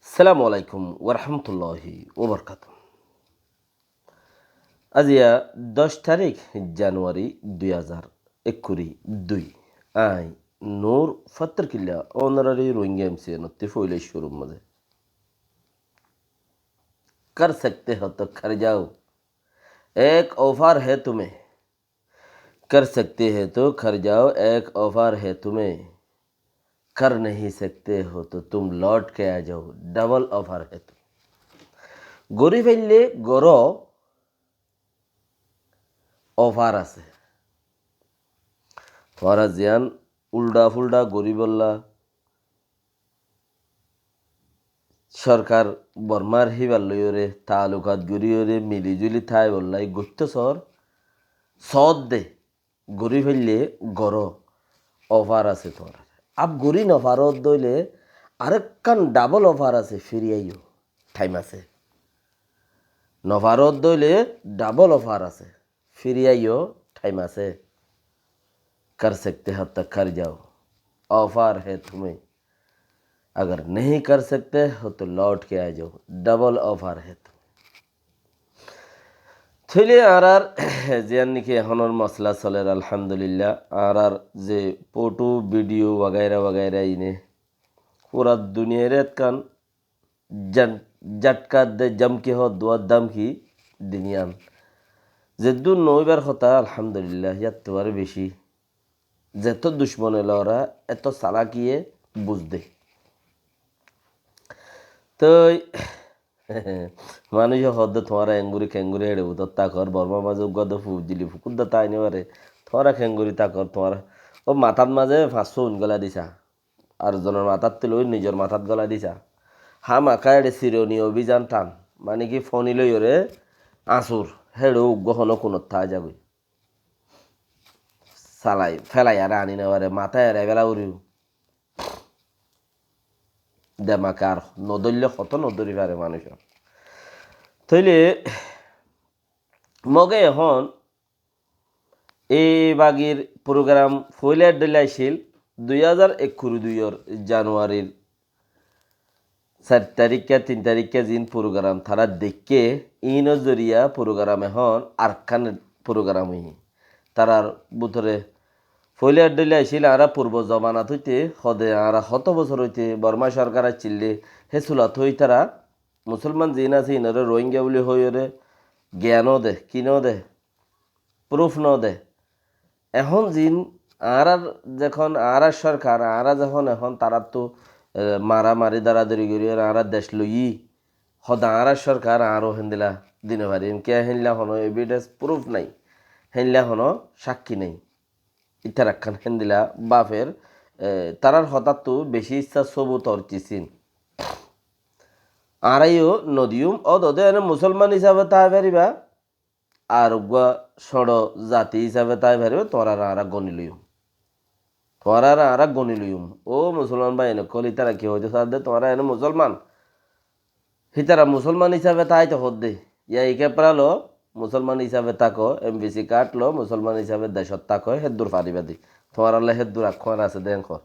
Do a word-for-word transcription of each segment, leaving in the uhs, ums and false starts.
Assalamu alaikum warahmatulláhi wabarakátuhu. Aziya doc tarík januwari dui házar ekkuri dui. Añí Nur Fattarkilla, onorari Rohingya M C N ottú foila cúrur mazé. कर सकते हो तो कर जाओ, एक ऑफर है तुम्हें। कर सकते हो तो कर जाओ, एक ऑफर है तुम्हें। कर नहीं सकते हो तो तुम लौट के आ जाओ, डबल ऑफर है तुम्हें। Gorí faille goró, offer asé. Tuáñra ziyán uldha-fuldha goríbolla, sorkar Bormar híbar loiyóre taalukat goríyóre milizuli táibolla goittóu sór, sódde gorí faille goró, offer asé tuáñrar. Ab gorí nofaró dóile arekkán double offer asé, firi aiyó, thaim asé. Nofaró dóile double offer asé, firi aiyó, thaim asé. कर सकते हो तो कर जाओ, ऑफर है तुम्हें। अगर नहीं कर सकते हो तो लौट के आ जाओ, डबल ऑफर है तुम्हें। Tóile añárar ziyán niki ehónor mosala soler, alhamdulillah, añárar ze foto, video wagaira wagaira ine fura duniyair ekkán zan-, zatka de, zamki hoó, duwar damki din yián. Zeddúr no óibar hotá, alhamdulillah, yáttu aró beci. Zeto ducmone lora, eto salakiye buzde. Toi manúice hoódde, tuáñra engori kengori héçe bútore tákor, Bormar mazé uggúa de fus dile fukudda tái no fare. Tuáñra kengori tákor, tuáñra ó matát mazé fañssó uin gola disa. Ar zonor matát tui loi nizor matát gola disa. Hámaka héçe sironi obizan tan. Mane ki foni loiyóre asur. Héçe uggúa hono kunot tái zagoi. Salai, felai ar ani no fare, matá ere fela uribo. Demak ar no dóille hotó no dóri fare manúic. Tóile Moge ehón ei bagir program foila dóilla accíl dui házar ekkuri duiyor januarir sair tarikka, tin tarikka zin program tará deikké, inor zoriya program ehón arekkán program óiye. Tarar bútore foila dóilla accíl, añára furbo zomanat óite, hode añára hotó bosór óite Borma sorkar accíl de, hé sulat ói tará Musolman zin asé, inore Rohingya buli hoiyóre giya no de, ki no de, proof no de. Ehón zin añárar zehón añárar sorkar, añára zehón ehón taráttu, e, maramari daradari goríyore añárar dec loiyí, hoda añárar sorkar añára héndilla di no farim. Kiyá héndilla hono evidence proof nai, héndilla hono sakki nai. Ítara ekkán héndilla bafer, e, tarar hotáttu beci issá sobut or ki sin. Añára yó no diyum, ó dode ene musolman hísabe tái fariba, ar uggúa cóñço zati hísabe tái fariba, tuáñrare añára goni loiyum. Tuáñrare añára goni loiyum. Ó musolman bái ene kol, ítara ki hoito sádde, tuáñra ene musolman. Hítara musolman hísabe táito hoódde. Yá ikepra lo, musolman hísabe táko, M V C card lo, musolman hísabe decót táko, héddur faribá de. Tuáñralla héddur akkuwar asé de enkor.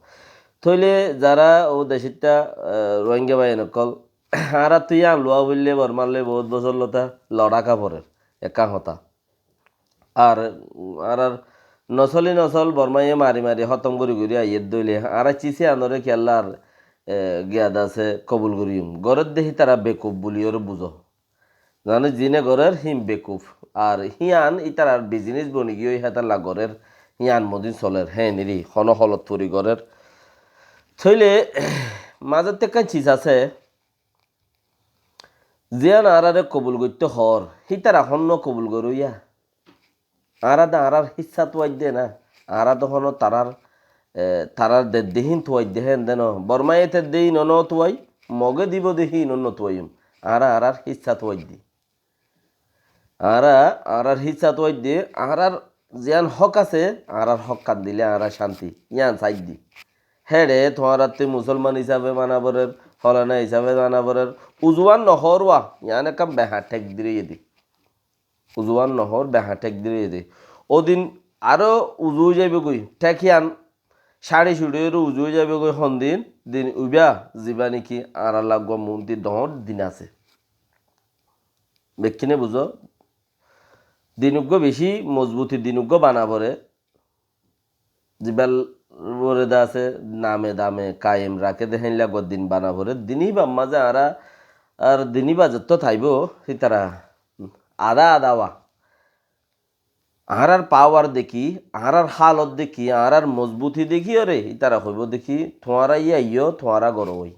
Tóile zara ó decitta, e, Rohingya bái ene kol, añárattu yían luwa foille Bormar loi bout bosór lota loçá ka forer, ekkán hotá. Ar añárar nosoli nosol Bormaye mari mari hótom gori gori aiyér dóile, añára císi anore kiyólla ar, e, giyada asé kobul goriyum. Gorér de hítara bekuf buliyóre buzó. Zano zine gorér hín bekuf. Ar híyan ítarar bizinis boni giyói hétalla gorér, híyan modin soler, hé niri, hono holot fori gorér. Tóile mazótte ekkán cis asé, ziyán añárare kobul goitto hoór, hítara honnúa kobul goróiya. Añára de añárar híssa tuaidde na, añára de hono tarar, e, tarar dedde hín tuaidde hénde no. Bormaye tedde hín no tuai, Moge dibo de hín no tuaiyum. Añára añárar híssa tuaidde. Añára añárar híssa tuaidde, añárar ziyán hók asé, añárar hókkan dile añára cánti, yían saidde. Héçe tuáñrattú musolman hísabe mana forer, holana hísabe mana forer, uzuwan nohór wa, yían ekkán behañ thek diroiye de. Uzuwan nohór, behañ thek diroiye de. Ódin aró uzu ói zaibogói, thek yían cári cúri óre uzu ói zaibogói hondin, din uiba ziba niki añárar laggúa muúnti doóñr din asé. Bekkíne buzó? Din uggúa bicí mozbuti din uggúa bana foré, zibár uore de asé name dame kaim raké de héin laggúa din bana foré. Din íbar mazé añára ar din íba zettó táibo, hítara adá adá wa. Añárar pawar dekí, añárar hálot dekí, añárar mozbuti dekíyore ítara hoibó dekí, tuáñra yé aiyó, tuáñra goró wai.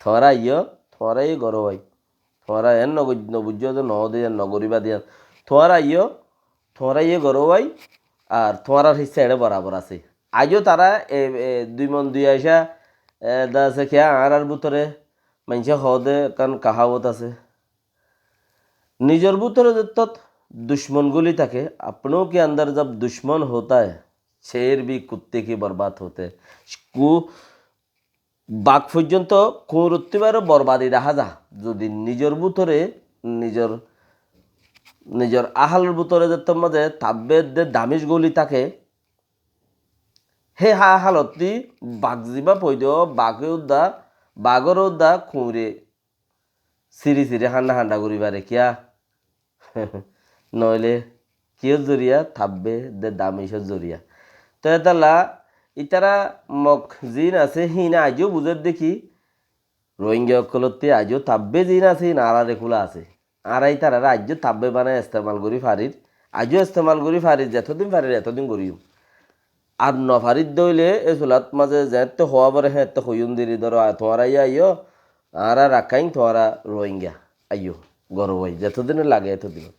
Tuáñra aiyó, tuáñra yé goró wai. Tuáñra en no goi-, no buijjó de, no de, en no goríba de. Tuáñra aiyó, tuáñra yé goró wai, ar tuáñrar hissá eçé borabor asé. Aijó tará, e, e, dui mon dui aicá, e, de asé kiyá añárar bútore, maincé hoó de ekkán kaháwot asé. Nizor bútore zettót ducmon guli táke, apnó ke andar jab ducmon hota hai, sher bhi kutte ki barbad hote hai. Ku-, bag foijjonto kuñrottú baró borbadi dahá za. Zodi nizor bútore, nizor, nizor ahalor bútore zettót mazé tabbe edde damic guli táke, hé ha-, halottí bag ziba foido, bage udda, bagor udda kuñre siri siri hánda hánda guri fare kiyá? Noóile kiyór zoriya? Tabbe de damicór zoriya. Toi étalla ítara Mog ziín asé, híine aijó buzér de ki, Rohingya ókkolottí aijó tabbe ziín asé, híin añárare kúla asé. Añára ítarare aijó tabbe banai estemal gorí farir, aijó estemal gorí farir, zetodin farir etodin goríyum. Ar nofaridde óile e sulat mazé zeéñtte hoóa foré hééñtte hoiyúm diri dóro, a, tuáñra yó aiyó, añára Rakkáin, tuáñra Rohingya, aiyó, goró wai, zetodin lage etodin.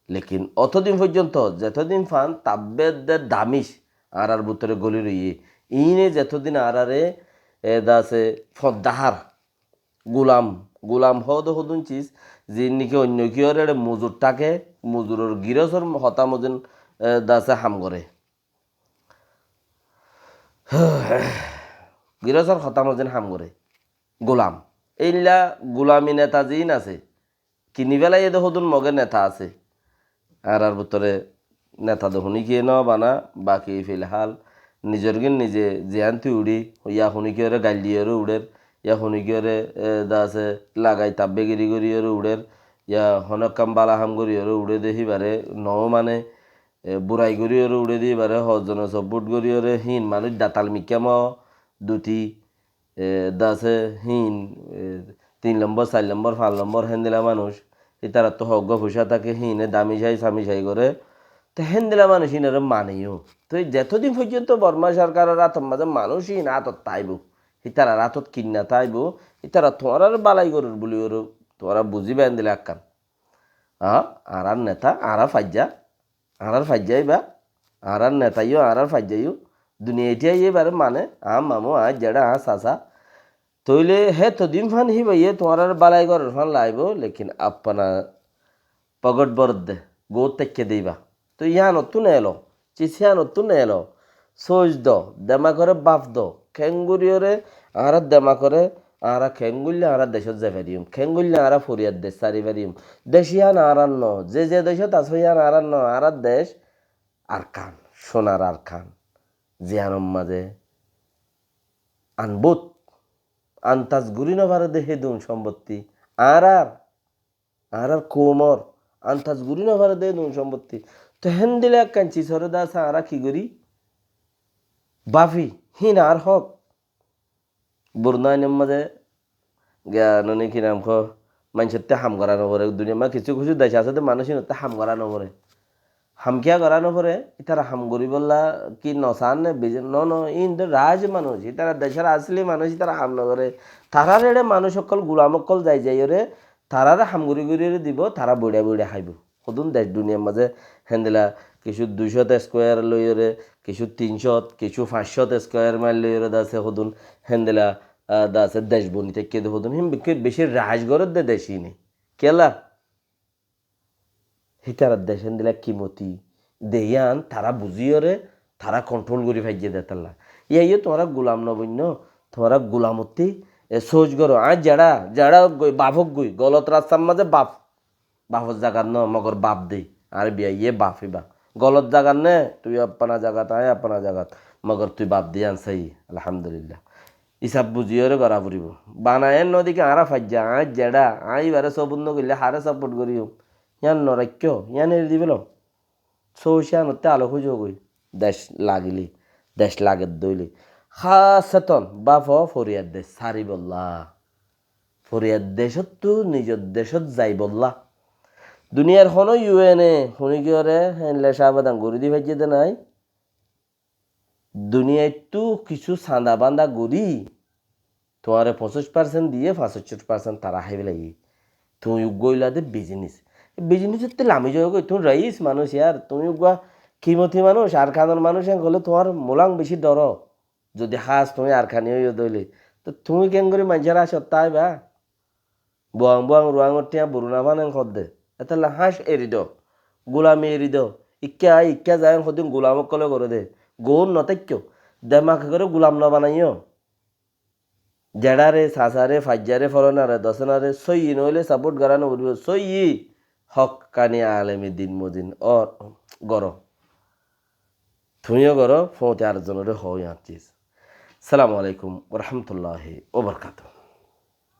Lekin otodin foijjonto, zetodin fan tabbe edde damic añárar bútore goli roiyé, iíne zetodin añárare, e, de asé foddáhar, gulam, gulam hoóde hodún cis, ziín niki oinno kiyór eçé muzur táke, muzuror girosor hotá mozin, e, de asé ham goré. Girosor hotá mozin ham goré. Gulam. Éilla gulami neta ziín asé. Kini félaiye de hodún Moge neta asé. Añárar bútore neta de huníkiye no bana, baki filhál nizor gín nize ziyánti uçí, ya huníkiyóre gail diyóre uçér, ya huníkiyóre, e, de asé lagai tabbegiri goríyóre uçér, ya honó ekkán bála ham goríyóre uçé de híbare noó mane, e, burai goríyóre uçé de híbare hozzone support goríyóre híin manúic datal mikká mo duti, e, de asé híin, e, tin lombor, sair lombor, fañs lombor héndila manúic, ítarattú hoggúa foicá táke, híine damicai samicai goré. Te héndila manúic híinore mane yó. Toi zetodin foijjonto Borma sorkaror átor mazé manúic híin átot táibo, ítarar átot kinna táibo, ítara tuáñrare bálai gorér buli goré, tuáñra buzíba héndila ekkán. A, añárar neta, añárar faijja, añárar faijja íba, añárar neta yó, añárar faijja yó, duniyait aiyé íbare mane, añár mamu, añár jeçá, añár sasa. Tóile hétodin fan híbaye tuáñrare bálai gorér fan laibo, lekin apna pogot borodde, goót táikke de íba. Toi yíanottú neelo, cis yíanottú neelo, sóic do, demakore baf do, keéngoríyore añára demakore, añára keéngoillé añára decót zai fariyum, keéngoillé añára foriyar dec sári fariyum. Dec yían añárar no, ze ze decót asó yían añárar no, añárar dec Arkan, cónar Arkan, ziyánor mazé anbut, antas gorí nofaré de hé dun sombotti añárar, añárar koumor antas gorí nofaré de dun sombotti. Toi héndila ekkán cisore de asé añára ki gorí? Bafi, híin añár hók. Burnainor mazé giya noni ki nam hoó, maincótte ham gorá noforé. Duniyar mazé kissú kissú dec asé de manúic híinotte ham gorá noforé. Ham kiyá gorá noforé? Ítara ham goríbolla ki nosán né? Bizi-, no, no, íin de raj manúic, ítara decór asli manúic, ítara ham nogoré. Tarár eçé manúic ókkol, gulam ókkol zai zaiyóre, taráre ham gorí goríyóre dibo, tará boiçá boiçá háibo. Hodún dec duniyar mazé héndila kissú dui cót square loiyóre, kissú tin cót, kissú fañs cót square mile loiyóre de asé hodún héndila, ah, de asé dec boni táikke de hodún. Híin beki beci raj gorér de dec híine. Kiyólla? Hítarar dec héndila kimoti de yían tará buzíyore, tará control gorí faijje de tálla. Yían yó tuáñra gulam no boinno, tuáñra gulamottí, e, sóoc goró. Añár jeçá, jeçá óggoi, baf óggoi, golot rastar mazé baf. Bafor zagat no, mogor baf de. Añár biyaiyé baf íba. Golot zagat né, tui apna zagat, añí apna zagat. Mogor tui baf diyan sahi, alhamdulillah. Isab buziyóre gora foribó. Bana en nodiki añára faijja, añí zeda, añí ibare sobut nogoille hare support goriyum. Yián noraikko, yián eri dibelo. Sócianotte alok ói zagói. Dec lagile, dec lage dóile. Hásaton bafo foriyar dec saribolla. Foriyar decóttu nizor decót zaibolla. Duniyar hono U N e honi giyóre héen leca abedan gori di faijje de nai. Duniyaittú kissú sanda banda gori tuáñre foñsic percent diye, foñsic percent tara hái felaiyé. Tuñí uggúa óilade business. Business ottú lami zagói, tuñí rais manúic yar, tuñí uggúa kimoti manúic, Arkanor manúic en hoile tuáñr mulang beci doro. Zodi hás tuñí Arkani óiyo dóile, to tuñí kengori maincór asot táiba? Buang buang ruangor thiañ buru nafan en hodde. Etolla háñc eri do, gulami eri do. Ikká ai, ikká zai en hoddin gulam okkole gore de. Gour no táikko. Demak gore gulam no banaiyo. Jeçare, sasare, faijjare, folonare, dosanare, sóiyi noóile support gorá no foribo. Sóiyi, hokkani aleme din mozin or goro. Tuñíyo goro, fóñti ar zonore hoó yián ciz. Assalamu alaikum wa rahmatullahi wa barakatuhu.